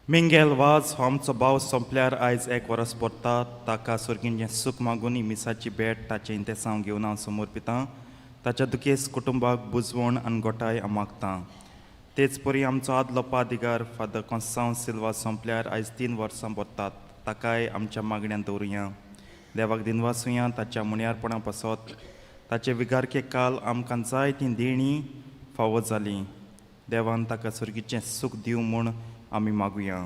मिंगेल वाज हो आमचो भाव सोंपल्यार आयज एक वरस भरता. ताका सर्गींचें सूख मागून ही मिसाची भेट ताचें इंतेसांव घेवन हांव समर्पितां. ताच्या दुखेस कुटुंबाक बुजवण आनी गोठाय हांव मागतां. तेच परी आमचो आदलो पादिगार फादर कोन्सांव सिल्वा सोंपल्यार आयज 3 वर्सां भरतात. ताकाय आमच्या मागण्यान दवरुया. देवाक दिनवासुया ताच्या मुण्यारपणा पासत. ताचे विगारके काल आमकां जाय ती देणी फावो जाली. देवान ताका सर्गीचें सूख दिवं म्हूण आमी मागुया.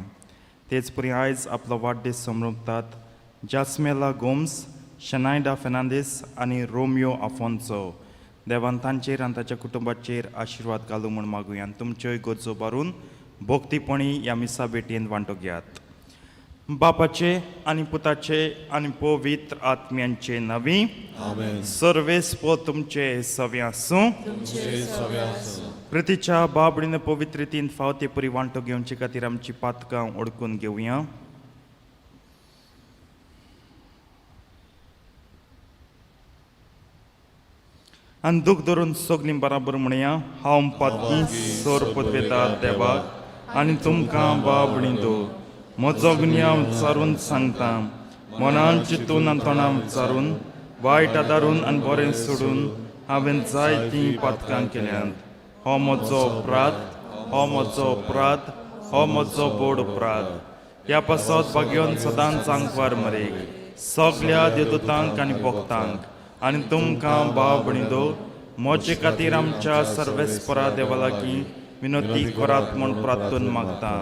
तेच परी आयज आपलो वाडदीस समृपतात जास्मेला गोम्स, शनायडा फेर्नांदीस आनी रोमियो आफोन्सो. देवान तांचेर आनी ताच्या कुटुंबाचेर आशिर्वाद घालूं म्हूण मागुया. आनी तुमच्योय गरजो बारून भोक्तीपणी ह्या मिसा भेटयेन वांटो घेयात. बापाचे आनी पुताचे आनी पवित्र आत्म्यांचे नांवी. सर्वेस्पो तुमचे सवे आसूं. प्रतिच्या बाबडीन पवित्र रितीन फावते परी वांटो घेवचे खातीर आमची पातकां ओडकून घेवया. आनी दूख धरून सगलीं बराबर म्हणया, हांव पातकी सोर पदवेता देवाक आनी तुमकां बाबणी दो म्हजो गुन्यांव विचारून सांगता. मनान चिंतून आनी तोंडान विचारून वायट आदारून आनी बरें सोडून हांवें जायतीं पातकां केल्यांत. हो म्हजो अपराध, हो म्हजो अपराध, हो म्हजो बोड अपराध. ह्या पासत भाग्योन सदांच आंकवार मरेक सगल्या देवदूतांक आनी भक्तांक आनी तुमकां भाव भयणींनो म्हजे खातीर आमच्या सर्वेस्परा देवा लागीं विनोती करात म्हूण प्रार्थून मागता.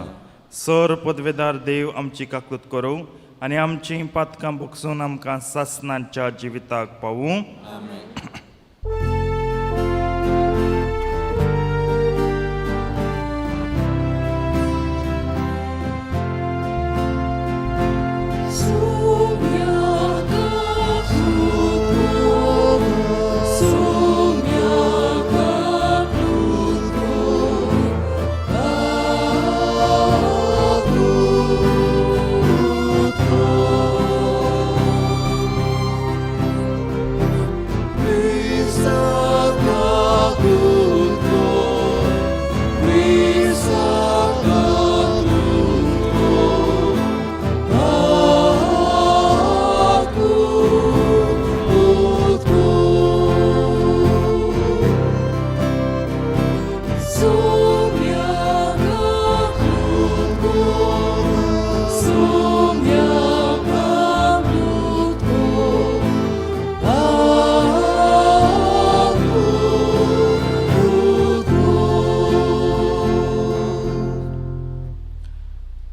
सर पदवेदार देव आमची काकूत करूं आनी आमचीं पातकां भोगसून आमकां सासनाच्या जिविताक पावूं.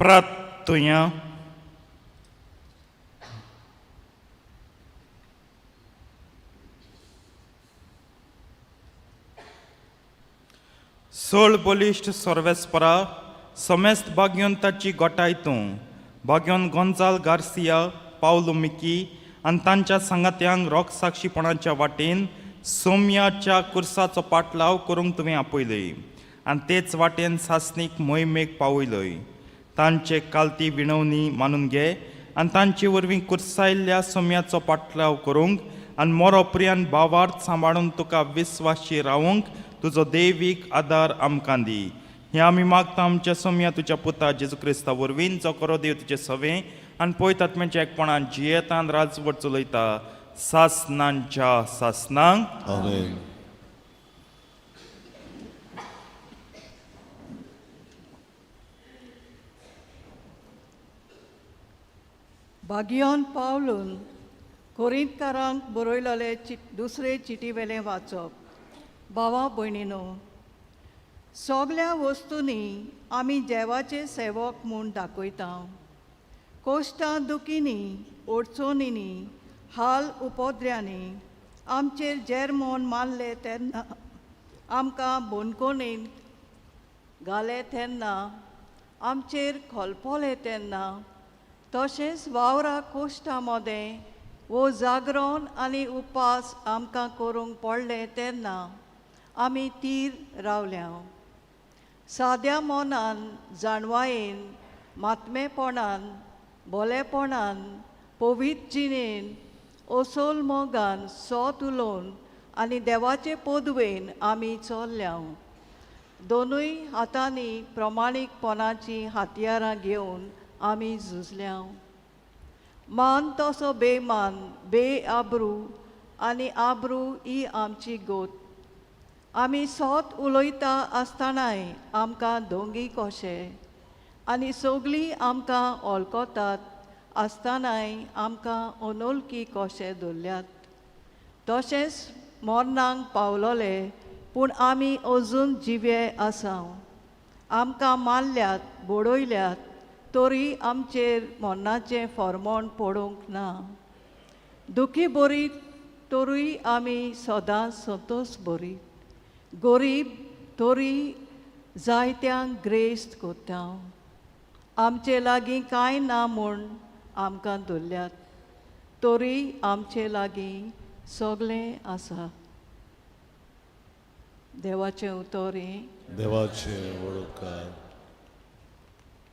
प्रार्थुया. सोळ बलिश्ट सर्वेस्परा समेस्त भाग्योन ताची गोठाय तूं भाग्योन गोंजाल गार्सिया, पावलो मिकी आनी तांच्या सांगात्यांक रोख साक्षीपणाच्या वाटेन सोम्याच्या कुर्साचो पाटलाव करूंक तुवें आपयलय आनी तेच वाटेन सासणीक मोहिमेक पावयलय. तांचे कालती विणवणी मानून घे आनी तांचे वरवीं कुर्सायल्ल्या सोम्याचो पाटलाव करूंक आनी मोरो प्रियान भावार्थ सांबाळून तुका विस्वाशी रावूंक तुजो दैवीक आदार आमकां दी. हें आमी मागता आमच्या सोम्या तुज्या पुता जेजू क्रिस्ता वरवीं, जो करो देव तुजें सवें आनी पळयतात म्हणजे एकपणान जियेतान राजवट चलयता सासनांच्या सासनांक. आमेन. बागियोन पावलून कोरिंतकारांक बरयलेले दुसरे चिटीवेलें वाचप. भावा भयणीनो, सगल्या वस्तूंनी आमी देवाचे सेवक म्हूण दाखयता. कोश्टां दुखींनी, अडचणींनी, हाल उपद्र्यांनी आमचेर जेरमोन मारले तेन्ना, आमकां बंदखणींत घाले तेन्ना, आमचेर खलपले तेन्ना, तशेंच वावरा कोश्टा मदें वो जागरण आनी उपास आमकां करूंक पडले तेन्ना आमी तीर रावल्या. साद्या मनान, जाणवायेन, मातमेपणान, बोलेपणान, पवित्र जिणेन, असोल मोगान सोत उलोवन आनी देवाचे पदवेन आमी चल्ल्या. दोनूय हातांनी प्रमाणीकपणाचीं हत्यारां घेवन आमी झुजल्या. मान तसो बेमान, बेआब्रू आनी आब्रू ही आमची गोत. आमी सोत उलयता आसतनाय आमकां दोंगी कशे आनी सगळीं आमकां वळखतात आसतनाय आमकां अनोळखी कशे धरल्यात. तशेंच मरणाक पावलोले पूण आमी अजून जिवे आसा. आमकां मारल्यात, बडयल्यात, तरी आमचेर मरणाचें फॉर्मोण पडूंक ना. दुखी बरी तरूय आमी सदांच संतोश बरी. गरीब तरी जायत्यांक ग्रेस्त कोत्ता. आमचे लागीं कांय ना म्हूण आमकां धरल्यात, तरी आमचे लागीं सगळें आसा. देवाचें उतर हें. देवाचे वडोकार.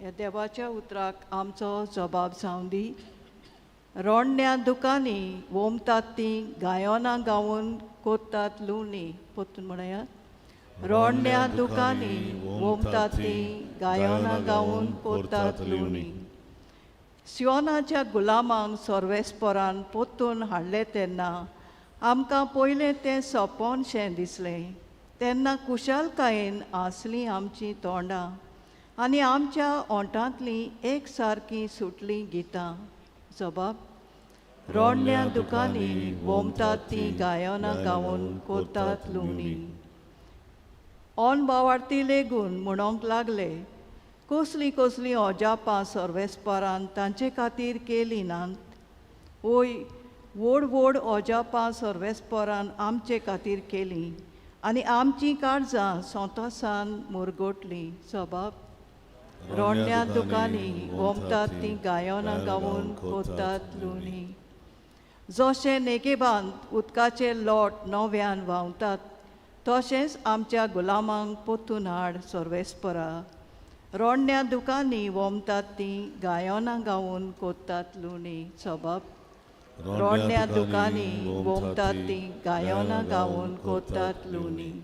ह्या देवाच्या उतराक आमचो जबाब जावं दी. रोडण्या दुकांनी वोमतात तीं गायनां गावन कोत्तात लुवणी. पोत्तून म्हणयात. रोडण्या दुकांनी वोमतात तीं गायनां गावन कोत्तात लुवणी. सियोनाच्या गुलामांक सर्वेस्परान पोत्तून हाडलें तेन्ना आमकां पयलें तें सपनशें दिसलें. तेन्ना कुशालकायेन आसलीं आमचीं तोंडां आनी आमच्या ओंठांतलीं एक सारकीं सुटलीं गितां. जबाब. रोडण्या दुकांनी वोमतात तीं गायनां गावन कोत्तात लुवणी. ऑन बावार्ती लेगून म्हणोंक लागले, कसलीं कसलीं अजापां सर्वेस्परान तांचे खातीर केलीं नात. वय, व्हड व्हड अजापां सर्वेस्परान आमचे खातीर केलीं आनी आमचीं काळजां संतोसान मुरगटलीं. जबाब. रोडण्या दुकांनी वोमतात तीं गायनां गावन कोत्तात लुवणी. जशें नेगेबांत उदकाचे लोट नव्यान व्हांवतात तशेंच आमच्या गुलामांक पोतून हाड सर्वेस्परा. रोडण्या दुकांनी वोमतात तीं गायनां गावन कोत्तात लुवणी. जबाब. रोडण्या दुकांनी वोमतात तीं गायनां गावन कोत्तात लुवणी.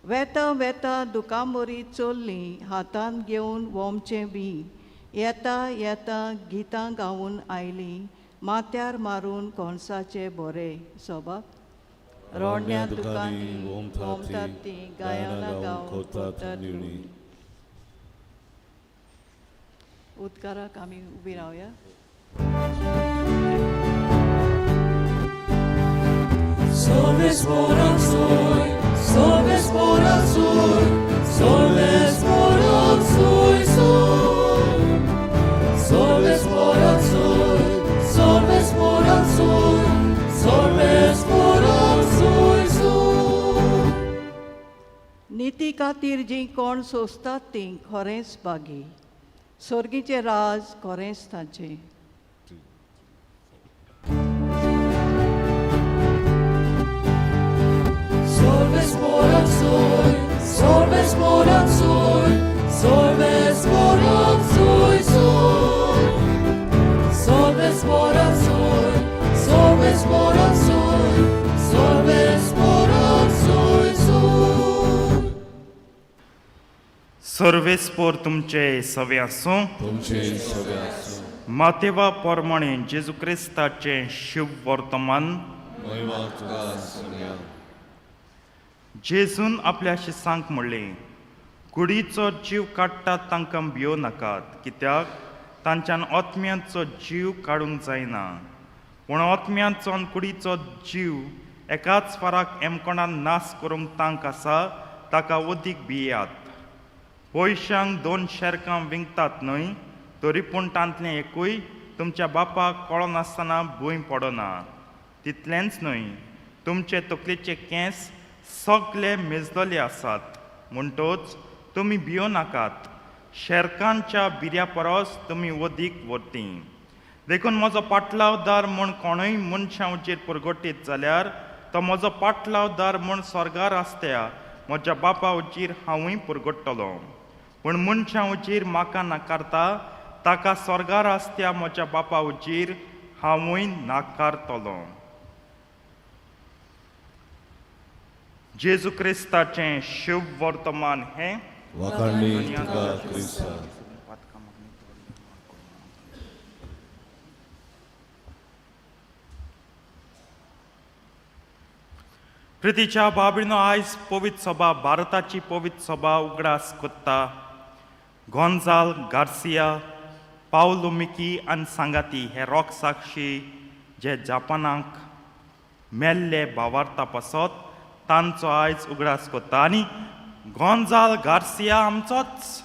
वेता वेता दुकांबरी चल्लीं हातांत घेवन वोमचें बी. येता येता गितां गावन आयलीं माथ्यार मारून कोणसाचे बोरे. सोबाब. रोडण्या दुकांनी वोमतात तीं गायनां गावन कोत्तात लुवणी. उदकाराक आमी उबी रावया. Solves moransoi, solves moransoi, solves moransoi, sol. Solves moransoi, solves moransoi, solves moransoi, sol. निती खातीर जीं कोण सोंसतात तीं खरेंच बागी. सर्गीचें राज खरेंच तांचें. Solves moransoi, solves moransoi, solves moransoi, sol. Solves moransoi, solves moransoi, solves moransoi, sol. सर्वेस्पोर तुमचे सवे आसूं. तुमचे सगळे आसूं. मातेवा प्रमाणे जेजू क्रिस्ताचें शुभ वर्तमान. महिमा तुका सोनिया. जेजून आपल्या शिसांक म्हणलें, कुडीचो जीव काडटात तांकां भियो नाकात, कित्याक तांच्यान आत्म्याचो जीव काडूंक जायना, पूण आत्म्याचो आनी कुडीचो जीव एकाच फाराक एमकोणान नाश करूंक तांक आसा ताका अदीक भियात. पयशांक दोन शेरकां विंकतात न्हय, तरी पूण तांतलें एकूय तुमच्या बापाक कळनासतना भूंय पडना. तितलेंच न्हय, तुमचे तकलेचे केंस सगळे मेजलेले आसात. म्हणटच तुमी भियो नाकात, शेरकांच्या बिऱ्या परस तुमी अदीक व्हरती. देखून म्हजो पाटलावदार म्हूण कोणूय मनशां उचेर परगटीत जाल्यार तो म्हजो पाटलावदार म्हूण स्वर्गार आसत्या म्हज्या बापा उचीर हांवूय परगट्टलो. पूण मनशां उचीर म्हाका नाकारता ताका स्वर्गार आसत्या म्हज्या बापा उचीर हांवूय नाकारतलो. जेजू क्रिस्ताचें शुभ वर्तमान हें. वाखाणणी तुका क्रिस्ता. प्रितीच्या बाबीनो, आयज पवित्र सभा, भारताची पवित्र सभा उगडास कोत्ता गोंजाल गार्सिया, पावलो मिकी आनी सांगाती हे रोख साक्षी जे जापानाक मेल्ले भावार्था पासत तांचो आयज उगडास कोत्ता. आनी गोंजाल गार्सिया आमचोच,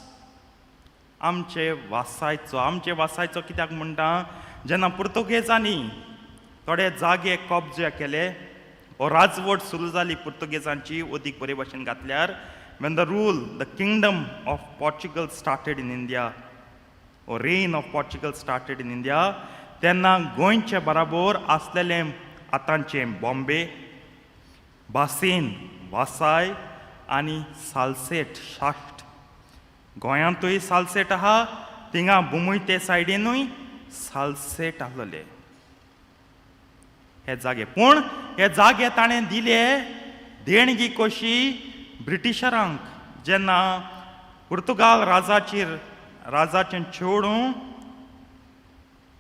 आमचे वासायचो, आमचे वासायचो कित्याक म्हणटा, जेन्ना पुर्तुगेजांनी थोडे जागे कब्जे केले ओ राजवट सुरू जाली पुर्तुगेजांची, अदीक बरे भाशेन घातल्यार, when the rule the kingdom of Portugal started in India or reign of Portugal started in India, तेन्ना गोंयचे बराबर आसलेलें आतांचें बॉम्बे, बासेन, वासाय आनी सालसेट, साश्ट. गोंयांतूय सालसेट आहा, थिंगा बुमूय ते सायडीनूय सालसेट आहलेले हे जागे. पूण हे जागे ताणें दिले देणगी कशी ब्रिटिशरांक. जेन्ना पुर्तुगाल राजाचेर राजाचें चेडूं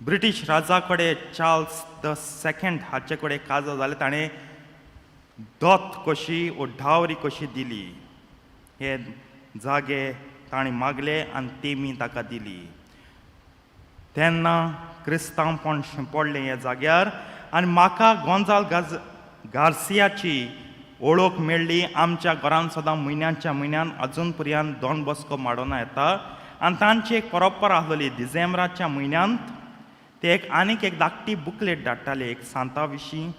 ब्रिटीश राजा कडेन चार्ल्स the second हाचे कडेन काजार जालें, ताणें दत्त कशी ओ डावरी कशी दिली. हे जागे ताणें मागले आनी तेमी ताका दिली. तेन्ना क्रिस्तांवपण पडलें ह्या जाग्यार. आनी म्हाका गोंजाल गाज गार्सियाची वळख मेळ्ळी. आमच्या घरान सदां म्हयन्याच्या म्हयन्यान अजून पर्यंत दोन बसको माडोना येता आनी तांची एक परंपरा आसलेली, डिसेंबराच्या म्हयन्यांत ते एक आनीक एक धाकटी बुकलेट धाडटाले, एक सांता विशीं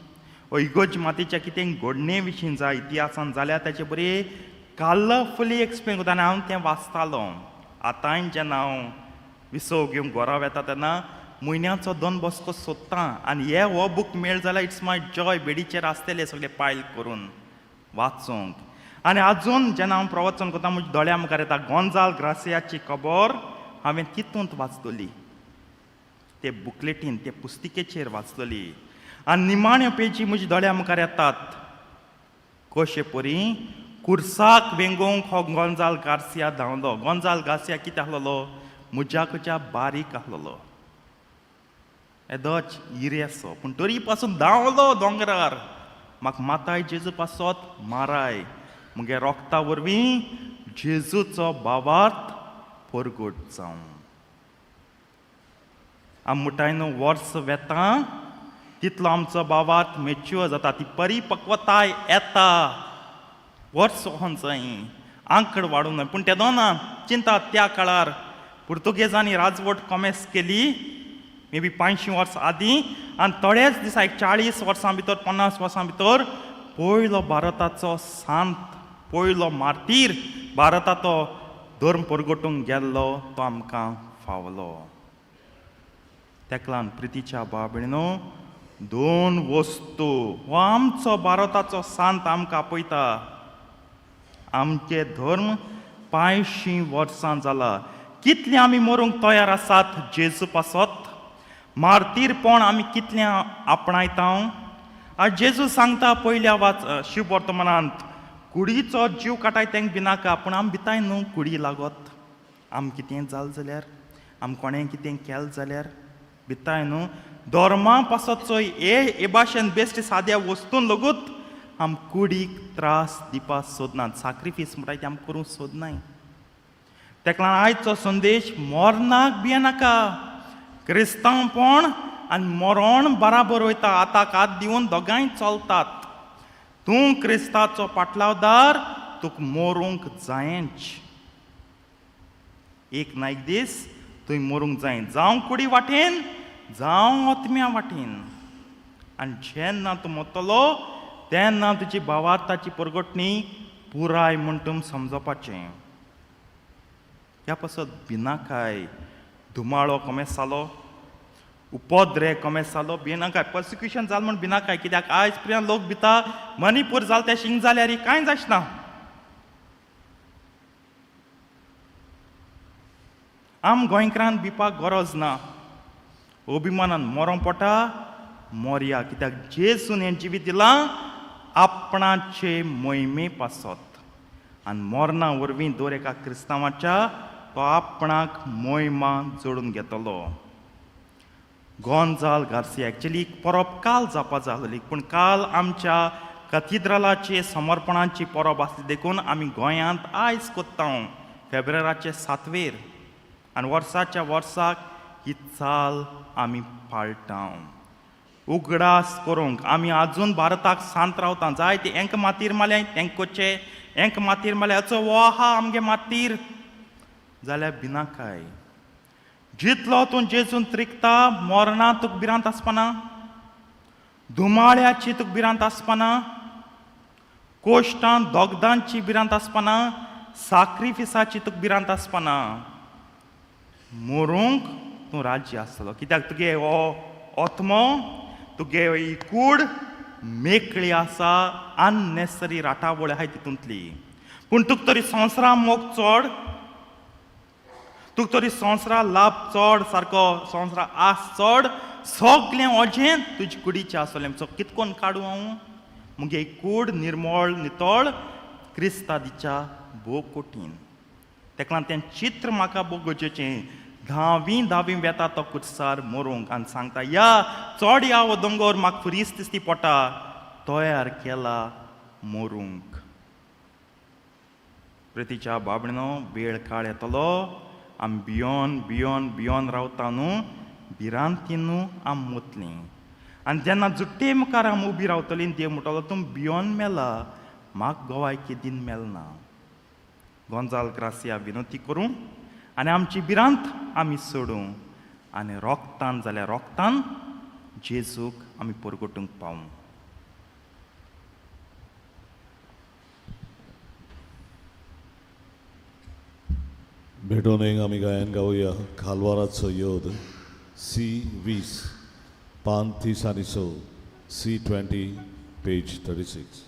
ओ इगोर्ज मातीच्या कितें घडणे विशीं जाय इतिहासान जाल्यार ताचे बरी कलरफुली एक्सप्लेन करता. आनी हांव तें वाचतालो. आतांय जेन्ना हांव विसव घेवंक घरा वेता तेन्ना म्हयन्याचो दोन बसको सोदता आनी हे हो बूक मेळ जाल्यार it's my Joy. बेडीचेर आसतले सगळे पायल करून वाचूंक. आनी आजून जेन्ना हांव प्रवचन करता म्हज्या दोळ्या मुखार येता गोंजाल ग्रासियाची खबर हांवें तितूंत वाचतली, ते बुकलेटीन, ते पुस्तिकेचेर वाचतली. आनी निमाण्यो पेजी म्हज्या दोळ्या मुखार येतात, कशे परी कुर्साक वेंगोवंक हो गोंजाल गार्सिया धांवलो. गोंजाल गार्सिया कितें आसलेलो? म्हज्या बारीक आसलेलो, येदोच इरेसो, पूण तरी पासून धांवलो दोंगरार, म्हाका माताय जेजू पासत माराय, मुगे रोगता वरवीं जेजूचो भावार्थ परगट जावं. आमी मुटाय न्हू, वर्स वेता तितलो आमचो भावार्थ मेच्युअर जाता, ती परिपक्वताय येता. वर्स वचोन आंकड वाडूंक न्हय, पूण तेदोना चिंता त्या काळार पुर्तुगेजांनी राजवट कोमेस केली मे बी 500 वर्सां आदीं आनी थोड्याच दिसा एक 40 वर्सां भितर, 50 वर्सां भितर पयलो भारताचो सांत, पयलो मार्तीर भारताचो धर्म परगटूंक गेल्लो तो आमकां फावलो. तेका लागून प्रितीच्या भाव, दोन वस्तू हो आमचो भारताचो सांत आमकां आपयता. आमचे धर्म 500 वर्सां जाला, कितले आमी मरूंक तयार आसात जेजू पासत? मार्तीरपण आमी कितलें आपणायता? आज जेजू सांगता पयल्या वाच शिव वर्तमानांत, कुडीचो जीव काटाय तेंक भिनाका, पूण आमी भिताय न्हू कुडी लागत आम कितें जालें जाल्यार, आम कोणें कितें केलें जाल्यार. भिताय न्हू धर्मा पासत चोय हे हे भाशेन बेश्ट साद्या वस्तून लगूत आम कुडीक त्रास दिवपाक सोदनात, साक्रिफीस म्हणटाय ते आम करूंक सोदनाय. तेका लागून आयचो संदेश मरणाक भियेनाका, क्रिस्तांवपण आनी मरण बराबर वयता, हाताक हात दिवन दोगांय चलतात. तूं क्रिस्ताचो पाटलावदार, तुका मरूंक जायच, एक ना एक दीस तुवें मरूंक जाय, जावं कुडी वाटेन जावं आत्म्या वाटेन. आनी जेन्ना तूं मरतलो तेन्ना तुजी भावार्थाची परगटणी पुराय म्हूण तूं समजपाचें. ह्या पासत भिनाकाय, धुमाळो कोमेस जालो, उपद्रे कोमेस जालो, भिनाकाय, पर्सिक्युशन जालें म्हूण भिनाकाय, कित्याक आयज पर्यंत लोक भिता मणिपूर जालें तें शिंग जाल्यार कांय जायना. आम गोंयकारान भिवपाक गरज ना, अभिमानान मरों पोटा मोरया, कित्याक जेजून हें जिवीत दिलां आपणाचे मोहिमे पासत आनी मरणा वरवीं दर एका क्रिस्तांवाच्या तो आपणाक मोहिमा जोडून घेतलो. गोंजाल गार्सिया एक्चुली परब काल जावपा जाय, पूण काल आमच्या कथिद्रालाचे समर्पणाची परब आसली देखून आमी गोंयांत आयज कोत्ता फेब्रेराचे 7वेर आनी वर्साच्या वर्साक ही चाल आमी पाळटा. उगडास करूंक आमी आजून भारताक शांत रावता, जाय ते एंक मातीर माल्या तेंकोचे एंक मातीर माल्या हाचो हो आहा आमगे मातीर जाल्यार भिनाकाय. जितलो तूं जेजून त्रिकता मरणा तुका भिरांत आसपाना, धुमाळ्याची तुका भिरांत आसपाना, कोश्टां दोगदांची भिरांत आसपाना, साक्रिफिसाची तुका भिरांत आसपाना, मरूंक तूं राज्य आसतलो, कित्याक तुगे हो आत्मो तुगे ही कूड मेकळी आसा, अननेसरी राटावळ आहाय तितूंतली. पूण तुका तरी संवसारा मोग चड, तुका तरी संवसारा लाभ चड, सारको संवसारा आस चड, सगळें अजें तुजे कुडीचें आसतलें. सो कितकोन काडूं हांव मुगे कूड निर्मळ नितळ क्रिस्तादीच्या भोव कठीण. तेका लागून तें चित्र म्हाका भोव गरजेचें. धांवी धांवी वेता तो कुर्सार मरूंक आनी सांगता या चड या हो दोंगोर म्हाका फुरीस दिसती पोटा तयार केला मरूंक. प्रितीच्या बाबणो वेळ काळ येतलो आम भियोन भियोन भियोन रावता न्हू, भिरांतीन न्हू आम मोतलीं. आनी जेन्ना जुट्टे मुखार आम उबी रावतलीं देव म्हणटलो तूं भियोन मेला, म्हाका गोवायकी दिन मेलना. गोंजाल ग्रासिया विनोती करूं आनी आमची भिरांत आमी सोडूं आनी रोगतान जाल्यार रोगतान जेजूक आमी परगटूंक पावूं. भेटोवन एक आमी गायन गावया खालवाराचो योद सी 20 पान 30 आनी 6, सी 20 पेज 36.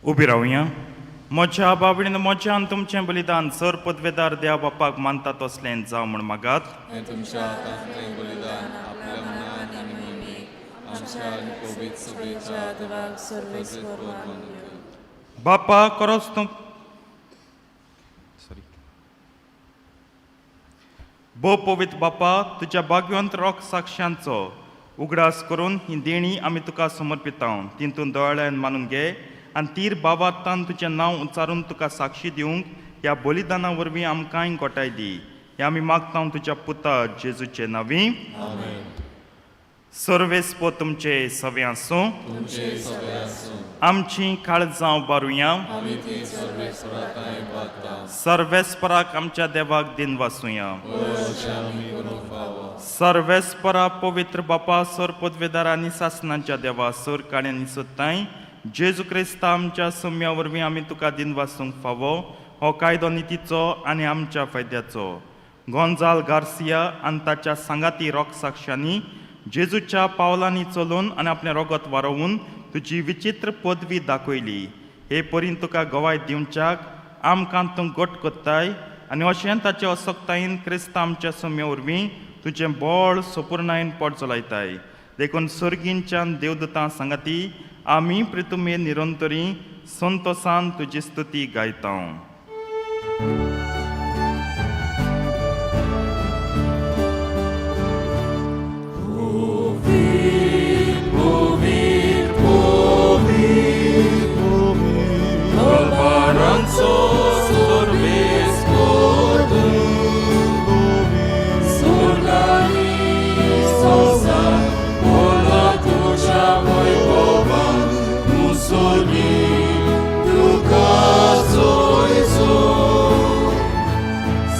उबी रावया. म्हज्या बाबडीन म्हज्यान तुमचें बलिदान सर पदवेदार देव बापाक मानता तसलें जावं म्हूण मागात. हें तुमच्या हातांतलें बलिदान आपल्या मनान आनी मोहिमेक आमच्या आनी पवित्र सभेच्या देवाक सर्वेस्पर मानून घेवं. बापा खरोच तूं सॉरी भोव पवित्र बापा, तुज्या भाग्यवंत रोख साक्षांचो उगडास करून ही देणी आमी तुका समर्पिता. तितून दोळ्यान मानून घे आनी तीर बाबातान तुजें नांव उच्चारून तुका साक्षी दिवंक ह्या बलिदाना वरवीं आमकांय गोठाय दी. हे आमी मागता तुज्या पुता जेजूचे नांवी. सर्वेस्पो तुमचे सवे आसूं. तुमचे सगळे आसूं. आमची काळजां उबारुया. आमी ती सर्वेस्पराताय बाता. सर्वेस्पराक आमच्या देवाक दिन वासुया. अशें आमी करूंक फावो. सर्वेस्परा पवित्र बापा, सर पदवेदार आनी सासनाच्या देवा, सर काण्यांनी सोदताय जेजू क्रिस्ता आमच्या सम्या वरवीं आमी तुका दिन वासूंक फावो. हो कायदो नितीचो आनी आमच्या फायद्याचो. गोंजाल गार्सिया आनी ताच्या सांगाती रोख साक्षांनी जेजूच्या पावलांनी चलून आनी आपलें रोगत वारोवन तुजी विचित्र पदवी दाखयली. हे परीन तुका गवाय दिवच्याक आमकां तूं गोट कोत्ताय आनी अशें ताचे असक्तायेन क्रिस्ता आमच्या सम्या वरवीं तुजें बळ सोपूर्णायेन पोट चलयताय. देखून सर्गींच्यान देवदूतां सांगाती आमी प्रितुमे निरंतरी संतोसान तुजी स्तुती गायता. Kalvaranço सर्वेस्पर सुर्गानी संवसार भरला तुज्या वैभवान. मुसोली तुका सोयसो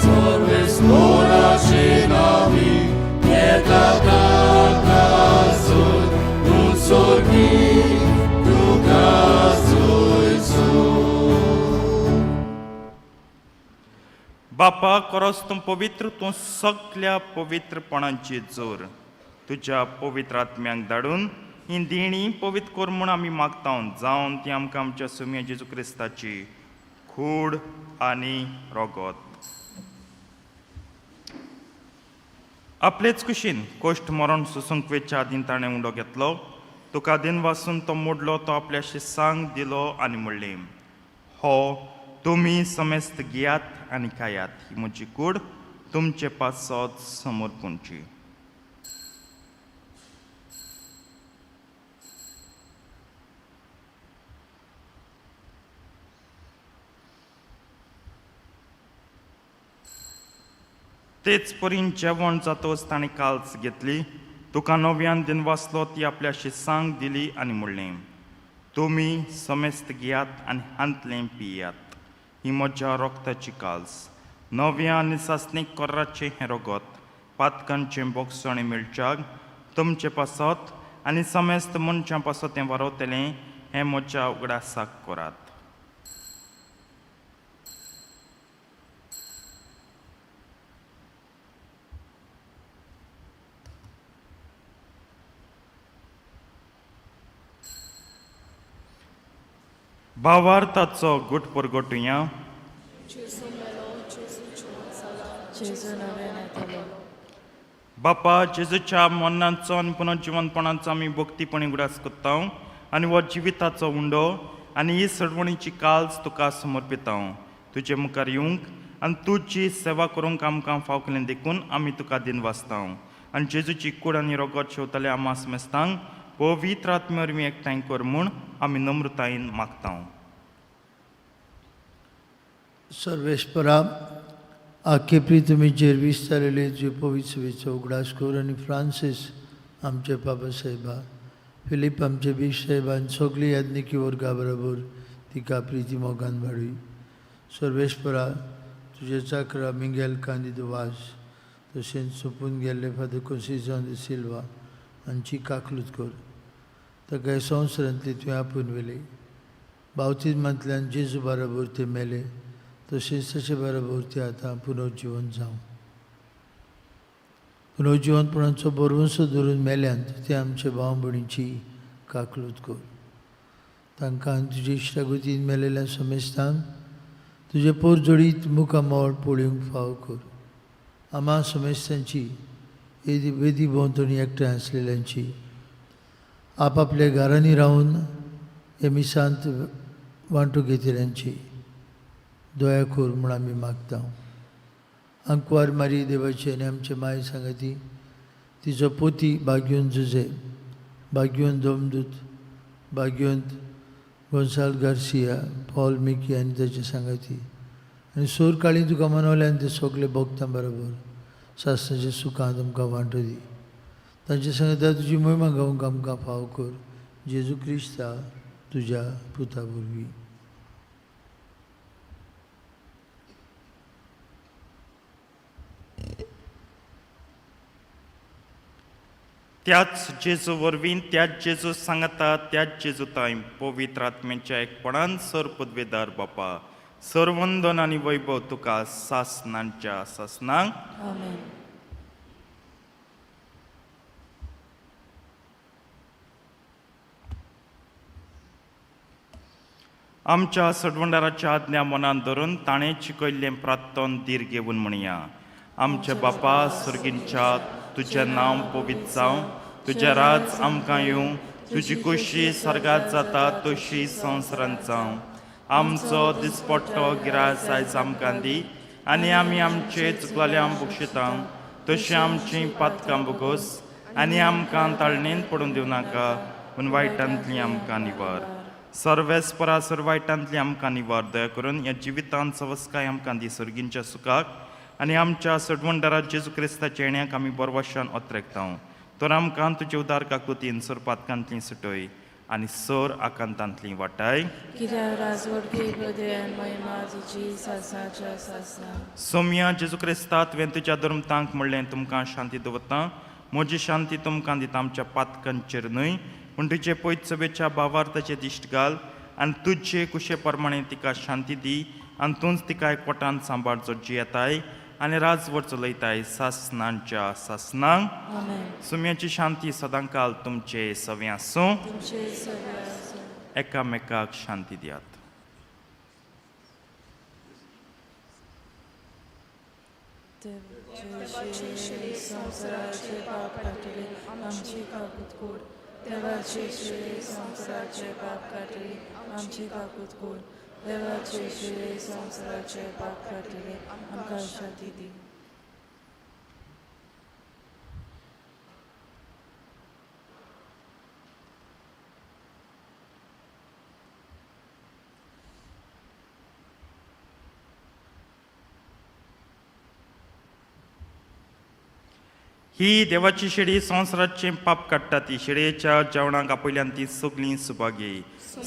सर्वेस्पराचे नांवी येता ताकासून तूं सोर्गी तुका सोयसो. बापा, कोरोस तूं पवित्र, तूं सगल्या पवित्रपणाची जोर. तुज्या पवित्र आत्म्यांक धाडून ही देणी पवित्र कर म्हूण आमी मागता, जावन ती आमकां आमच्या सुम्या जेजू क्रिस्ताची कूड आनी रोगत. आपलेच कुशीन कोश्ट मरण सोसूंक वेच्या आदीं ताणें उंडो घेतलो. तुका दिन वासून तो मोडलो, तो आपल्या शिसांक दिलो आनी म्हणलें, हो तुमी समेस्त घेयात आनी खायात. ही म्हजी कूड तुमचे पासत समर्पूणची. तेच परीन जेवण जातच ताणें काल्स घेतली. तुका नव्यान दिन वाचलो, ती आपल्या शिसांक दिली आनी म्हणलें, तुमी समेस्त घेयात आनी हांतलें पियात. ही म्हज्या रोगताची काल्स, नव्या आनी सासणीक कोर्राचें हें रोगत पातकांचें बोगसणें मेळच्याक तुमचे पासत आनी समेस्त मनशां पासत हें वारवतलें. हें म्हज्या उगडासाक करात. भावार्थाचो गुट परगटुया. जेजू मेलो, जेजू जिवन जाला, जेजू नव्यान येतलो. बापा, जेजूच्या मरणाचो आनी पुनर्जिवनपणाचो आमी भक्तीपणी उगडास करता आनी हो जिविताचो उंडो आनी ही सडवणीची काल्स तुका समर्पिता. तुजे मुखार येवंक आनी तुजी सेवा करूंक आमकां फाव केलें देखून आमी तुका दिन वाचता. आनी जेजूची कूड आनी रोगत शेवतले आमा समेस्तांक पवित्र आत्मे वरवीं एकठांय कर म्हूण आमी नम्रतायेन मागता. सर्वेस्परा, आखे प्रितमीचेर विस्तारले तुजे पवित्र उगडास कर आनी फ्रांसीस आमचे बाबा साहेबा, फिलीप आमचे बीश साहेबा आनी सगळी याज्ञिकी वर्गा बरोबर तिका प्रिती मोगान वाडय. सर्वेस्परा, तुजे चाकरा मिंगेल कांदीद वास तशेंच सोंपून गेल्ले फादर कोन्सिजांव दी सिल्वा हांची काकलूत कर. ताका ह्या संवसारांतली तुवें आपोवन व्हेली. बावतीजमांतल्यान जेजू बरोबर ते मेले, तशेंच ताचे बरोबर ते आतां पुनर्जिवन जावं. पुनर्जिवनपणाचो बरवंसो धरून मेल्यांत ते आमचे भाव भयणीची काकलूत कर. तांकां तुजे इश्टागतीन मेलेल्या समेस्तांक तुजे पोरजोडीत मुखामळ पळोवंक फाव कर. आमा समेस्तांची येदी वेदी भोंवतणी एकठांय आसलेल्यांची आपापल्या घरांनी रावन हे मिसांत वांटो घेतिल्ल्यांची दया कर म्हूण आमी मागता. आंकवार मारी देवाची आनी आमचे माय सांगाती, तिचो पोती भाग्योन जुजे, भाग्योन दोमदूत, भाग्योंत गोंसाल गार्सिया, पॉल मिकी आनी ताचे सांगाती आनी सोर काळी तुका मनवले आनी ते सगळे भोगता बरोबर सासणाच्या सुखांत आमकां वांटो दी. तांचे सांगता तुजी मोहिमा गावंक आमकां फाव कर, जेजू क्रिस्ता तुज्या पुता वरवीं. त्याच जेजू वरवीं, त्याच जेजू सांगता, त्याच जेजू तांय पवित्र आत्म्याच्या एकपणान सर पदवेदार बापा, सरवंदन आनी वैभव तुका सासनांच्या सासनांक. आमेन. आमच्या सडवंडाराच्या आज्ञा मनान धरून ताणें शिकयल्लें प्रार्थन धीर घेवन म्हणया. आमच्या बापा सर्गींच्या, तुजें नांव पवित्र जावं, तुजें राज आमकां येवं, तुजी खोशी सर्गात जाता तशी संवसारांत जावं. आमचो दिसपट्टो गिरास आयज आमकां दी आनी आमी आमचे चुकलेल्यांक बक्षिता तशीं आमचीं पातकां बोगोस आनी आमकां ताळणेन पडून दिवं नाका, पूण वायटांतली आमकां निवार. सर्वेस्परा सर वायटांतली आमकां निवार. दया करून ह्या जिवितांत सवस्काय आमकां दी सर्गींच्या सुखाक आनी आमच्या सडवंडारा जेजू क्रिस्ताच्या येण्याक आमी बरवशान ओत्रेकता. तर आमकां तुजे उदार काकुतीन सर पातकांतली सुटय आनी सर आकांतांतली वाटाय. कित्याक राजवटकी पदवी आनी महिमा तुजी सासणाच्या सासणाक. सोम्या जेजू क्रिस्ता, तुवें तुज्या धर्मतांक म्हणलें, तुमकां शांती दवरता, म्हजी शांती तुमकां दिता. आमच्या पातकांचेर न्हय पूण तुजे पयत सभेच्या भावार्थाचे दिश्ट घाल आनी तुजे कुशे प्रमाणे तिका शांती दी आनी तूंच तिका एकवटान सांबाळ, जो जियेताय आनी राजवट चलयताय सासनांच्या सासनांक. आमेन. सुम्याची शांती सदांकाल तुमचे सवे आसूं. तुमचे सगळे आसूं. एकामेकाक शांती दियात. देवाची शिरी संवसाराचे पाप काडटली, आमची काकूत कोर. देवाची शिरी संवसाराचे पाप काडटली, आमची काकूत कोर. देवाची शिरी संवसाराचे पाप काडटली, आमकां शांती दी. ही देवाची शेळी संवसाराचें पाप काडटा. ती शेळयेच्या जेवणाक आपयल्यान ती सगळीं सुभागी.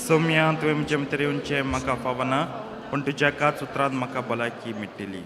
सोम्या, तुवें म्हजे भितर येवचें म्हाका फावना, पूण तुज्या एकाच उतरान म्हाका भलायकी मेळटली.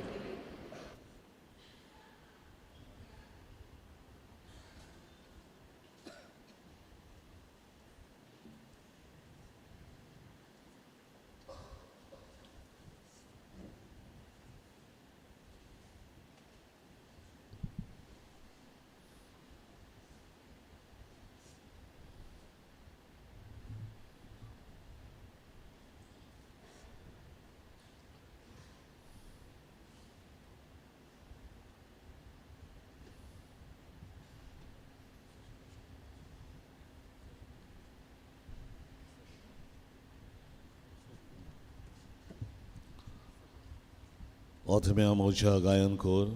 ओथम्या मोच्या गायन कोर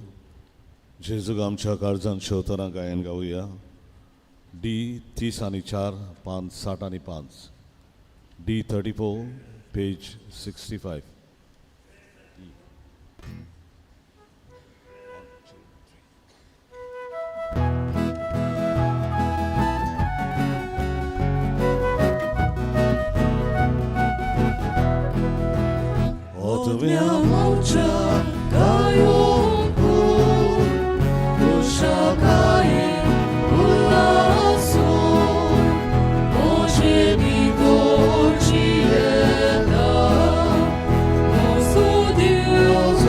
जेजूक आमच्या काळजान शेवतना गायन गावया. डी 30 आनी 4, पान 60 आनी 5, डी 34, पेज 65. ओथम्या मोच्या गायन कोर कुशाकाये उल्लासो Bože mi dođi jedna, Nozo Dios,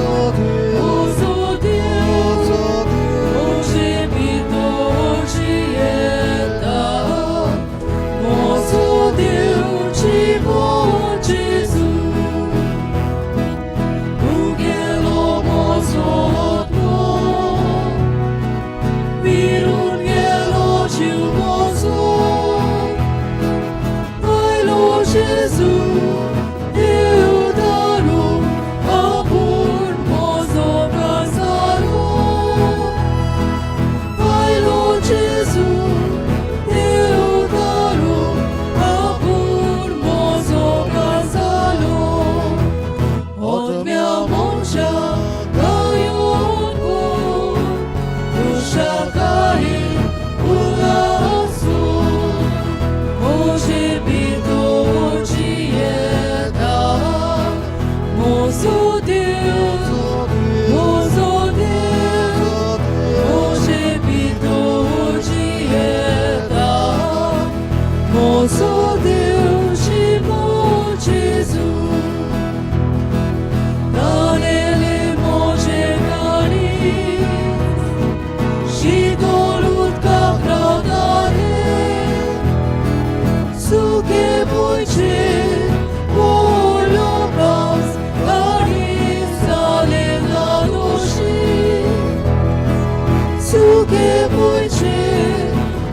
चुके पयचे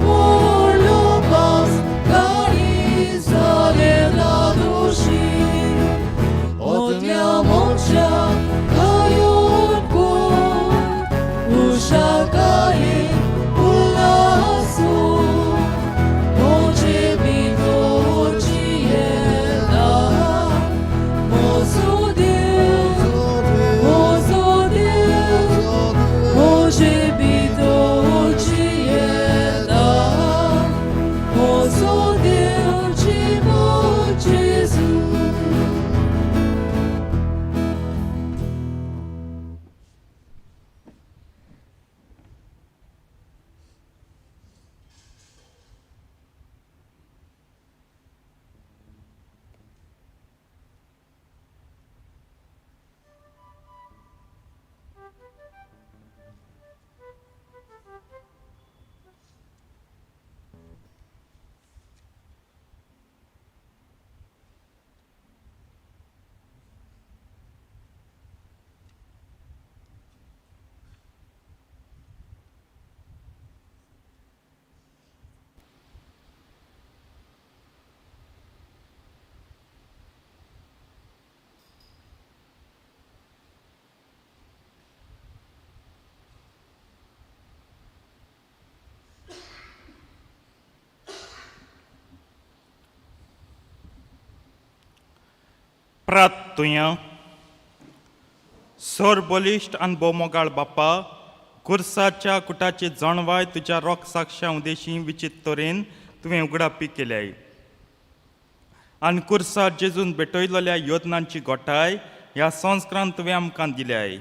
व्हडलो पास गाणी जाले दोशी ओतल्या मनशाक गायोन कोण उषाकाये उल्लासो मोजे बितोची येता मोजो देव मोजो देव मोजे बितोची येता मोजो देव जिवो जेजू. प्रात तुया सोर बलिश्ट आनी भोवमोगाळ बापा, कुर्साच्या कुटाची जाणवाय तुज्या रोख साक्षा उदेशी विचित तरेन तुवें उगडापी केल्याय आनी कुर्सार जेजून भेटयलेल्या योजनांची गोठाय ह्या संस्कारान तुवें आमकां दिल्याय.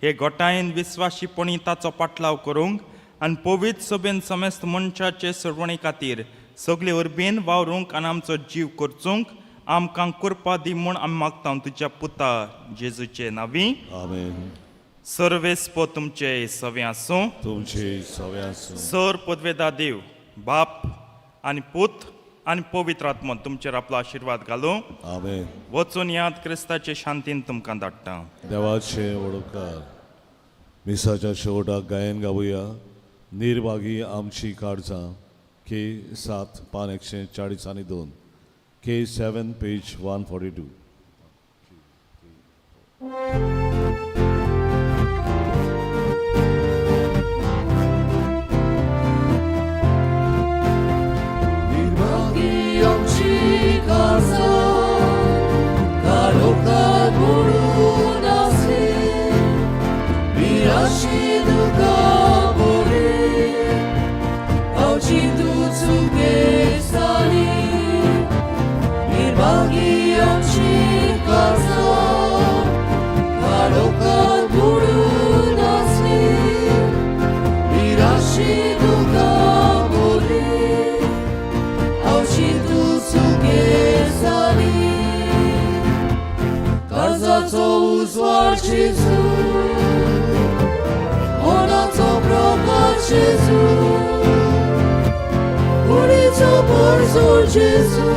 हे गोठायेन विस्वाशीपणी ताचो पाटलाव करूंक आनी पवित्र सभेन समेस्त मनशाचे सरवणे खातीर सगळे उर्बेन वावरूंक आनी आमचो जीव करचूंक आमकां कृपा दी म्हूण आमी मागता तुज्या पुता जेजूचे नांवी. आमेन. सर्वेस्पो तुमचे सवे आसूं. तुमचे सवे आसूं. सर पदवेदा देव बाप आनी पूत आनी पवित्र आत्मो तुमचेर आपलो आशिर्वाद घालूं. आमेन. वचून याद क्रिस्ताचे शांतीन तुमकां धाडटा. देवाचे वडोकार मिसाच्या शेवटाक गायन गावया निर्भागी आमची काळजां, के 7 पान 142, K7 page 142. निर्भागी आमची काळजां, काळोखात बुडून आसली, निराशी दुकां बरी, आमची तूं चुके जाली. निर्भागी आमची काळजां, काळोखात बुडून आसली, निराशी दुकां बरी, आवशी तूं सुखे जाली. काळजाचो उजवाड जेजू, मनाचो प्रकाश जेजू, कुडीचो परजोर जेजू.